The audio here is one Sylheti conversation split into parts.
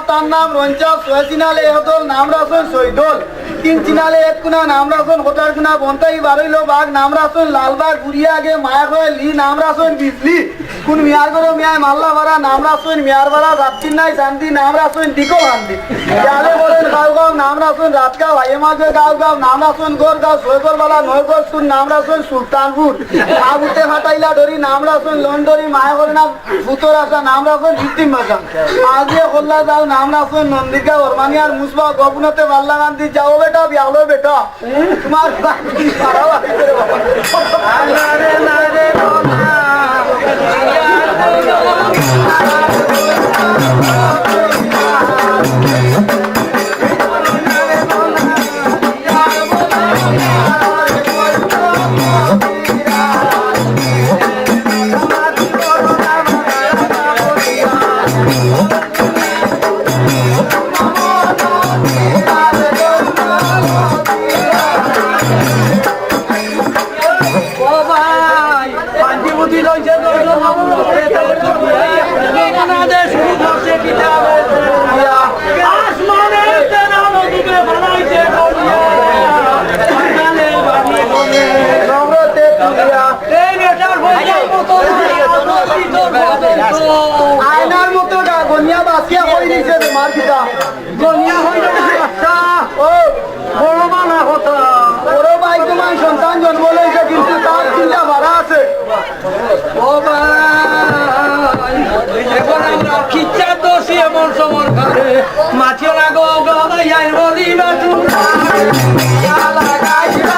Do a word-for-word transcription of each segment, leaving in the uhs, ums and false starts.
তার নাম রঞ্চা, ছয় চিনালে এক দল, নাম রাখছইন ছয় দল। তিন চিনালে এক কুনা, নাম রাখছইন কটার কুনা, বন্তাই বারইল বাঘ, নাম রাখছইন লাল বাঘ, ঘুরিয়া আগে মায়া কয় লি, নাম রাখছইন বিজলি। কোন মিয়ার ঘরো মিয়ায় মাল্লা ভাড়া, নাম রাখছইন মিয়ার ভাড়া, রাত্রির নাই শান্তি, নাম রাখছইন দিকো শান্তি। জালে বলেন গাও গাও, নাম রাখছইন রাত গাও, হাইয়ে মাঝে গাও গাও, নাম রাখছইন গোর গাও, ছয় ঘর বালা, নয় ঘর সুর, নাম রাখছইন সুলতানপুর। আবুতে ফাটাইলা ধরি, নাম রাখছইন লন্ডরি, মায়া করে না ভূতর আশা, নাম রাখছইন ভিত্তিম ভাষা। আজকে খোল্লা যাও, নাম রাখছইন নন্দীর গাও, ওরমানিয়ার মুসবা, গোপনতে বাল্লা গান্ধী, যাও বেটা, বিয়ালো বেটা। তোমার বাড়ি মারামারি করে বাবা। ও ভাই, পাঞ্জি বুদ্ধি লইছে তো, বাংলাদেশ শুরু করছে কিতাবে। আসমানে তেরা নদীকে বানাইছে করিয়া। সকালে বাড়ি বলে। নগরতে তুলিয়া। এই বেটার হইয়া মতো আয়নার মতো গা-, গনিয়া বাসিয়া কই দিছে তোমার কিতা? গনিয়া হইল না বাচ্চা। ও, বড় বালা কথা। বড় ভাই তোমার সন্তান জন্ম লইছে, কিন্তু তার চিন্তা ভাড়া আছে। ও ভাই, এখন আমরা কিচ্ছা দোষী এমন সময় খাবে। মাটিও লাগো, গলায় আই বলি না তোমরা। ইয়া লাগাই না।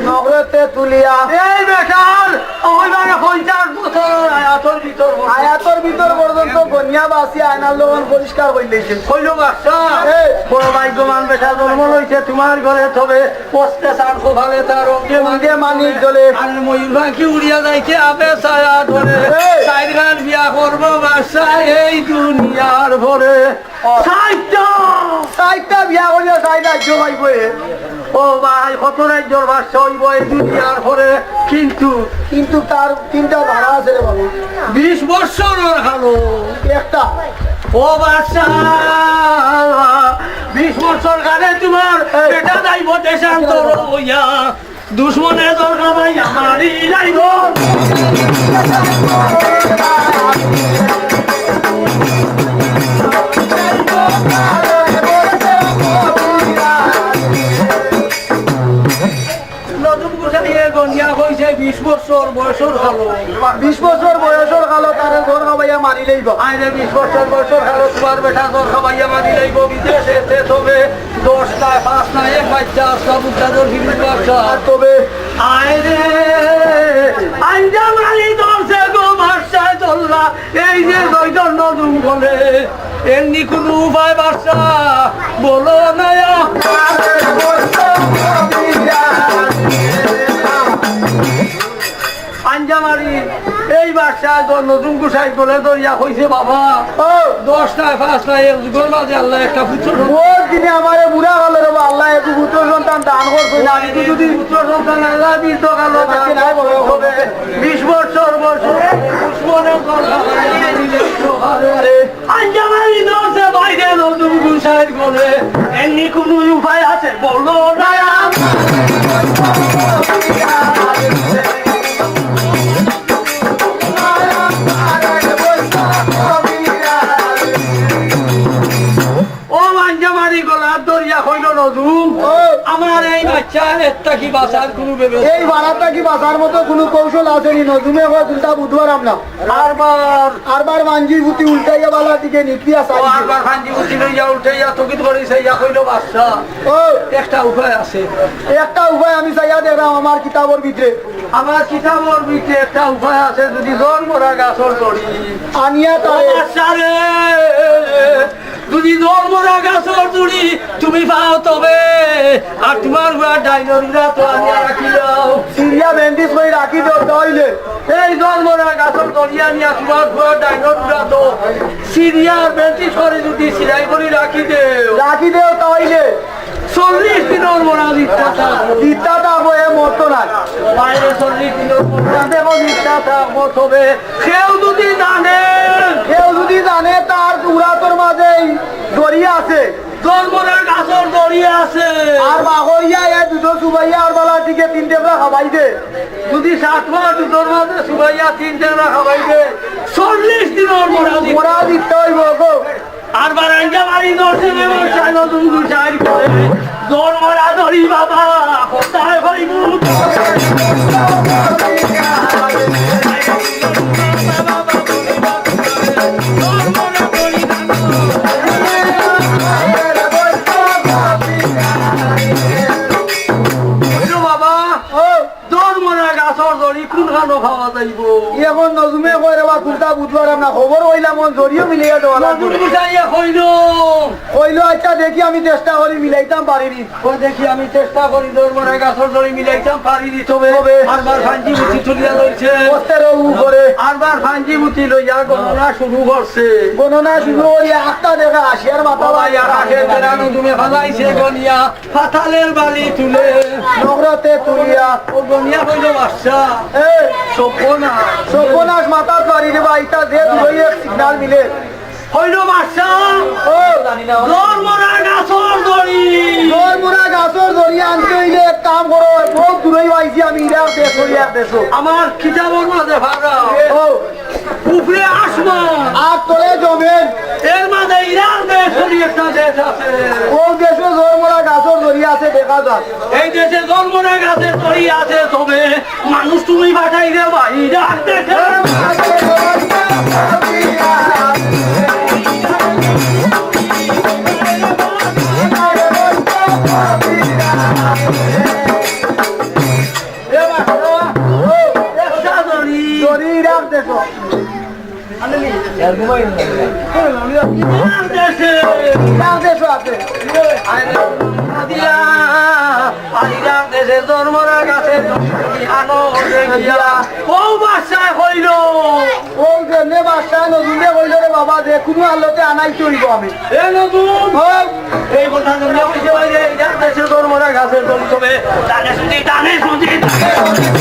নগরতে তুলিয়া। এই বেটার, ওই মানে পঞ্চাশ বছর আয়াতর ভিতর বসে। আয়াতর ভিতর পর্যন্ত গনিয়া বাসি আয়নার লোকন পরিষ্কার করি লইছে। কইলো বাচ্চা, এই। বড় ভাগ্যবান বেটা জন্ম লইছে তোমার ঘরে, তবে পস্তে সার খোভালে তার অঙ্গে অঙ্গে মানিক জ্বলে। আর ময়ূর পাখি উড়িয়া যাইতে আবে ছায়া ধরে। এই। সাইড খান বিয়া করবো বাচ্চা এই দুনিয়ার ভরে। ও। সাইডটা! সাইডটা বিয়া করিয়া সাইড রাজ্য পাইবো এ। ও ভাই, কত রাজ্যর বাদশা হইবো এই দুনিয়ার পরে। কিন্তু কিন্তু তার তিনটা ধারা আছে রে বাবু। বিশ বৎসরর কালো। একটা। ও বাদশা, বিশ বৎসর কালে তোমার এই। বেটা যাইবো দেশান্তর হইয়া। দুশমনে দরকার ভাই আমারই লাইব। নতুন গুছাইয়ে গনিয়া কইছে বিশ বছর বয়সর কালো। বিশ বছর বয়সর কালো তারে জোর খাবাইয়া মারি লইব। আইরে বিশ বছর বয়সর কালো তোমার বেটা জোর খাবাইয়া মারি লইব। বিদেশে সে তবে দশ নাই, পাঁচ নাই, এক বাচ্চা, আস্তা বুকটা জোর হিন্দু বাচ্চা। আর তবে আইরে আঞ্জা মারি ধরছে গো বাচ্চায় ধরলা। এই যে জয়দন নজুম বলে, এমনি কোনো উপায় বাচ্চা বলো না। আঞ্জামারি এই বাচ্চা নজুম গুসাই বলে দরিয়া কইছে, বাবা, ও। দশ নাই, পাঁচ নাই, এক যুগর মাঝে আল্লাহ একটা পুত্র সন্তান। ওর দিনে আমারে বুড়া হলো রে বা, আল্লাহ একটু পুত্র সন্তান দান করছে না। আমি তো যদি পুত্র সন্তান আল্লাহ দিত কালো দান নাই বাবা। করবে। বিশ বছর বয়স দুশমনের কথা আরে, আঞ্জামারি দশে বাইরে নতুন গুসাইর করে, এমনি কোনো উপায় আছে বলো না। ও আঞ্জামারি গলার দরিয়া কইল নজুম, ও। আমার এই বাচ্চা একটা কি বাঁচার কোনো ব্যবস্থা? এই বাড়াটা কি বাঁচার মতো কোনো কৌশল আছে নি? নজুমে কয় কোনটা বুঝবার আমরা। আরবার। আরবার মাঞ্জি গুটি উল্টাইয়া বালা দিকে নিকলিয়া ও, চাইছে। আরবার মাঞ্জি গুটি লইয়া উল্টাইয়া চকিত করি চাইয়া কইল, বাদশা, ও। একটা উপায় আছে। একটা উপায় আমি চাইয়া দেখলাম আমার কিতাবর ভিতরে। আমার কিতাবর ভিতরে একটা উপায় আছে, যদি জন্মরা গাছর দড়ি আনিয়া ও তারে বাদশা রে, যদি জন্মরা গাছর দড়ি তুমি পাও তবে, আর তোমার ঘুড়া ডাইনোর ঘুড়া তো আনিয়া রাখি দাও। সিরিয়া ব্যান্ডেজ করে রাখি দাও, তাইলে এই জন্মরা গাছর দড়ি আনিয়া তোমার ঘুড়া ডাইনোর ঘুড়া তো সিরিয়ার ব্যান্ডেজ করে যদি সিলাই করে রাখি দেও। রাখি দেও, তাইলে। চল্লিশ দিনর মরা জিন্দা থাকবো। জিন্দা থাকবো, এ মরতো নায়। বাইরে চল্লিশ দিনর মরা দেখো, জিন্দা থাকবো। তবে কেউ যদি জানে, কেউ যদি জানে তার উরাতর মাঝে এই দড়ি আছে, জরমরা গাছর দড়ি আছে। আর বাগরিয়া এ দুধ চুবাইয়া আর বালা দিকে তিন টেকরা খাবাই দে। যদি সাত মাস দুধর মাঝে চুবাইয়া তিন টেকরা খাবাই দে, চল্লিশ দিনর মরা জিন্দা। মরা জিন্দা অইবো গো। আর বারাঙ্গা বাড়ি ধরছে, মেমন সাহেব নতুন গুছাই করে। জরমরা দড়ি বাবা, কোথায় হইব? বাবা, ও। জরমরা গাছর দড়ি কুনখানো পাওয়া যাইবো? এখন নজুমে কয় রে বা, কুনটা বুঝবার আমরা খবর অইলাম, অন দড়িও মিলাইয়া দেওয়া লাগবো। নজুম গুছাইয়া কইলো। কইলো, আচ্ছা, দেখি আমি চেষ্টা করি, মিলাইতাম পারি নি। ও দেখি আমি চেষ্টা করি, জরমরা গাছর দড়ি মিলাইতাম পারি নি। তবে তবে আরবার ফাঞ্জি বুতি তুলিয়া লইছে। কষ্টের উপরে। আরবার ফাঞ্জি বুতি লইয়া গণনা শুরু করছে। গণনা শুরু করি, আটটা দেখা আসি আর মাথা বাবা, বাড়ি। আকাশে বেড়ানো তুমি ফালাইছে গনিয়া। পাতালের বালি তুলে নগরতে তুলিয়া। ও গনিয়া কইলো, বাদশা, এ, সর্বনাশ। সর্বনাশ মাথাত বাড়ি রে বা, ইটা যে দূরই এক সিগনাল মিলে। কইলো, বাদশা, ও, জরমরা গাছর দড়ি। জরমরা গাছর দড়ি আনতে অইলে এক কাম করো, বহুত দূরই পাইছি আমি, ইরাক দেশ, ইরাক দেশ। আমার কিতাবর মাঝে ফাড়া। ও। উপরে আসমান। আর তলে জমিন। এর মাঝে ইরাক দেশ বলি একটা দেশ আছে। ও দেশে জরমরা গাছর দড়ি আছে দেখা যায়। এই দেশে জরমরা গাছর দড়ি আছে, তবে মানুষ তুমি পাঠাই দেবা ইরাক দেশে। এ বাবা, ও, একটা দড়ি। দড়ি ইরাক দেশো। ইরাক দেশে। ইরাক দেশো আছে। আরে, দিয়া, আর ইরাক দেশে জরমরা গাছর দড়ি আনো দেখিয়া। ও বাদশায় কইলো। ও যেনে বাদশায় নজুমরে কইলো রে বাবা, যে কুনু হালতে আনাইতে অইবো আমি। এ নজুম, ও। এই কথা শুনিয়া কইছে, ওই যে, ইরাক দেশে জরমরা গাছর দড়ি তবে, দানে সুদি, দানে সুদি, দানে সুদি।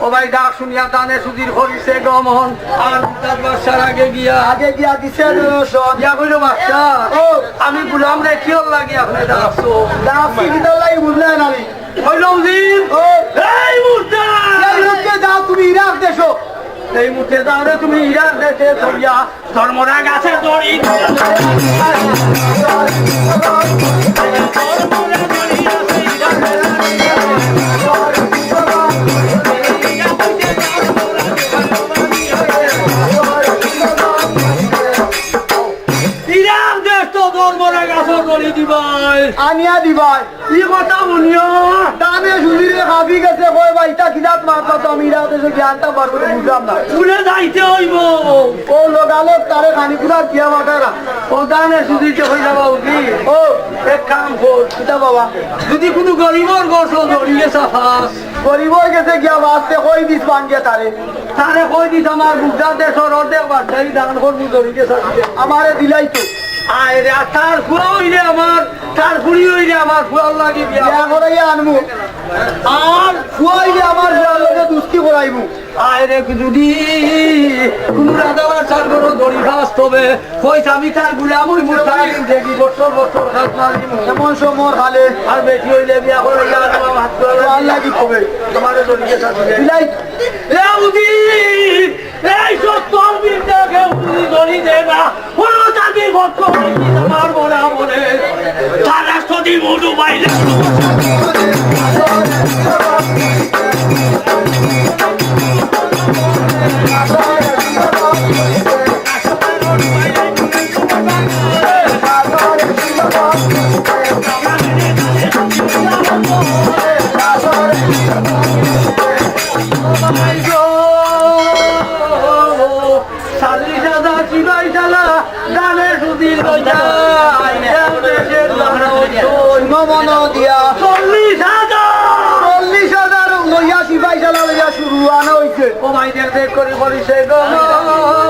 ও ভাই, ডাক শুনিয়া দানে সুদির করিছে গমন, আর মুমতাজ বাদশার আগে গিয়া, আগে গিয়া দিছে দর্শন। ইয়া কইলো, বাদশা, ও। আমি গুলামরে কিওর লাগি আপনে ডাকছো? ডাকছি কিতার লাগি বুঝলে না আমি? কইলো, উজির, ও। এই মুমতাজ! এই মুহূর্তে যাও তুমি ইরাক দেশো। এই মুহূর্তে যাও রে তুমি ইরাক দেশে চলিয়া। জরমরা গাছর দড়ি। ইরাক দেশ তো জরমরা গাছর দড়ি দিবায়। আনিয়া দিবায়। ই কথা হুনিও। দানে সুদিরে কাঁপি গেছে, কয়, "ভাই, ইতা কিজাত মাত মাতো, আমি ইরাক দেশো গিয়া আনতাম পারবো না, বুঝলাম না।" ভুলে যাইতে অইবো। ও লগালগ তারে খানিকুরা দিয়া মাতারা। ও দানে সুদিরে কই যাবা উঠি? ও, এক কাম কর। কিতা বাবা? যদি কুনু গরিবর ঘরো দড়ি গেছা ফাস। গরিবর গেছে গিয়া ফাস, তে কই দিস ভাঙ্গিয়া তারে। তারে কই দিস, আমার বুঝা দেশর অর্ধেক বাদশাই দান করবো দড়ি গেছা। আমারে দিলাই তো। আয় রে, আর তার ফুয়া অইলে আমার, তার ফুড়ি অইলে আমার ফুয়ার লাগি বিয়া। বিয়া করাইয়া আনমু। আর ফুয়া অইলে আমার ফুয়ার লগে দুস্তি করাইমু। আয় রে, যদি কুনু রাজা বাদশার ঘরো দড়ি ফাস তবে, কইস আমি তার গুলাম অইমু, তার দেখি বছর বছর কাজ মারিমু। এমন সময় খালে। আর বেটি অইলে বিয়া করাইয়া আনমু, আমার ফুয়ার লাগি তবে। তোমারে দড়ি গেছা দিলে। বিলাই। এ উদি! এই সত্তর বিদ্যাকে উনি ধরি দে না, কোনো জাতি ভক্ত হইতে পারবো না বলে, তারা যদি মধু বাইরে চল্লিশ হাজার সিপাহী শালা দানে সুদি লইয়া, ইরান দেশের লড়াই নমন দিয়া। চল্লিশ হাজার! চল্লিশ হাজার লইয়া সিপাহী শালা লইয়া শুরু। জুয়ানো অইছে। ও ভাই, দেখ দেখ করি করি সে গো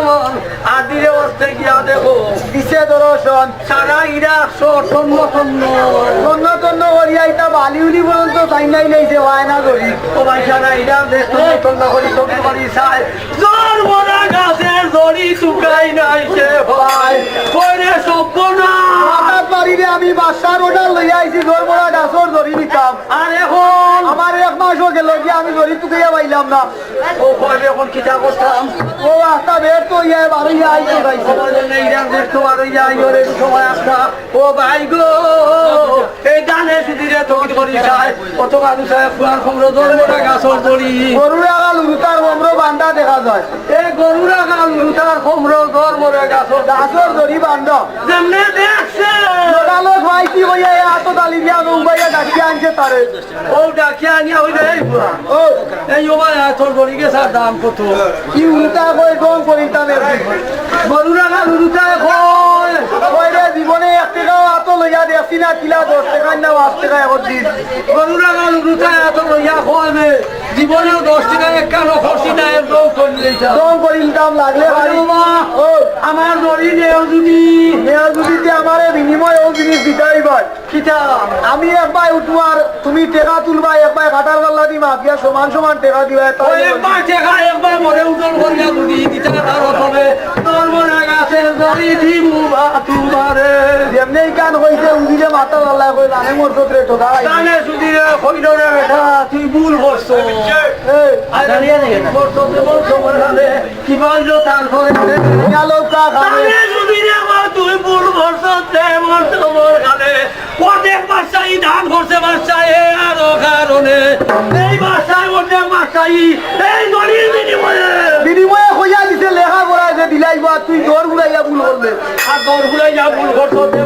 মন। আর ধীরে অস্তে গিয়া দেখো। দিছে দর্শন। সারা ইরাক সহ তন্ন তন্ন। তন্ন তন্ন করিয়া ইতা বালি উলি পর্যন্ত চাইনাই লইছে, হয় না ধরি। ও ভাই, সারা ইরাক দেশ তন্ন তন্ন করি চোখে করি চায়। জোর মরা গাছের জড়ি তুকাই নাই সে ভাই। কইরে সভ্যনাশ। হঠাৎ বাড়িরে আমি বাদশার order লইয়া আইছি, জোর মরা গাছর জড়ি নিতাম। আর এখন আমার এক মাসও গেল গিয়া আমি জড়ি তুকাইয়া পাইলাম না। ও কইরে এখন কিতা করতাম? ও আস্তা বের তো ইয়া বারইয়া আইতো যাইছে। খবর নেই, ইরাক দেশ তো বারইয়া আইও রে, সময় আস্তা। ও ভাই গো, এই ধানে সুদিরে তকিত করি চায়। অত মানুষ আয়, ফুয়ার খমরো জোর মরা গাছর জড়ি। গরু রাখাল উরুতার খমরো বান্ধা দেখা যায়। এ গরু রাখাল উরুতার খমরো জোর মরা গাছর। গাছর জড়ি বান্ধা। যেমনে দেখছে। লোকালো ভাই কি কইয়া এ আতো তালি দিয়া নৌবাইয়া ডাকিয়া আনছে তারে। ও ডাকিয়া আনিয়া অইলে এই ফুয়া। ও। এই ও ভাই, আয় তোর জড়ি গাছর দাম কত? কি উরুতা কই গম করিতাম এর। গরু রাখাল উরুতায় কয়। কইরে জীবনে এক টেকাও আতো লইয়া দেখছি না, কিলা দশ টেকা না পাঁচ টেকা এখন দিন। গরু রাখাল উরুতায় আতো লইয়া কয় বে, জীবনেও দশ টেকা একখানও খরচি নাই, এর দম করি লইতাম। দম করি নিতাম লাগলে ভাই। ও মা, ও। আমার জড়ি নেও যদি। নেও যদি তে আমারে বিনিময়ে ও জিনিস দিতাই ভাই। কিতা? আমি এক বায় উঠমু আর তুমি টেকা তুলবায়, এক বায় কাটার পাল্লা দি মাপিয়া সমান সমান টেকা দিবায়, তাই ওই এক বায় টেকা, এক বায় মরে উঠল করিয়া যদি দিতা পারো তবে তোর মনে গাছে জড়ি দিমু বা তুমারে। যেমনে ইখান কইছে উজিরে মাথা লাল্লা কই জানে মোর সদরে ঠকা খাইছে। জানে সুদিরে কইল রে বেটা, তুই ভুল করছস। এই, আরে জানিয়ে দে। ভুল করছস, ভুল করছস বলে। কিবা অইলো তারপরে? গেল কা খাবে? তাহলে যদি রে আমার তুই ভুল করছস, তে আমার তো মোর খাবে। অর্ধেক বাদশাহী দান করছে বাদশায় আরো কারণে। এই বাদশায় অর্ধেক বাদশাহী এই জড়ির বিনিময়ে। বিনিময়ে কইয়া দিছে লেখাপড়ায় যে দিলাইবা, তুই দৌড় ঘুরাইয়া ভুল করবে। আর দৌড় ঘুরাইয়া ভুল করছস, তে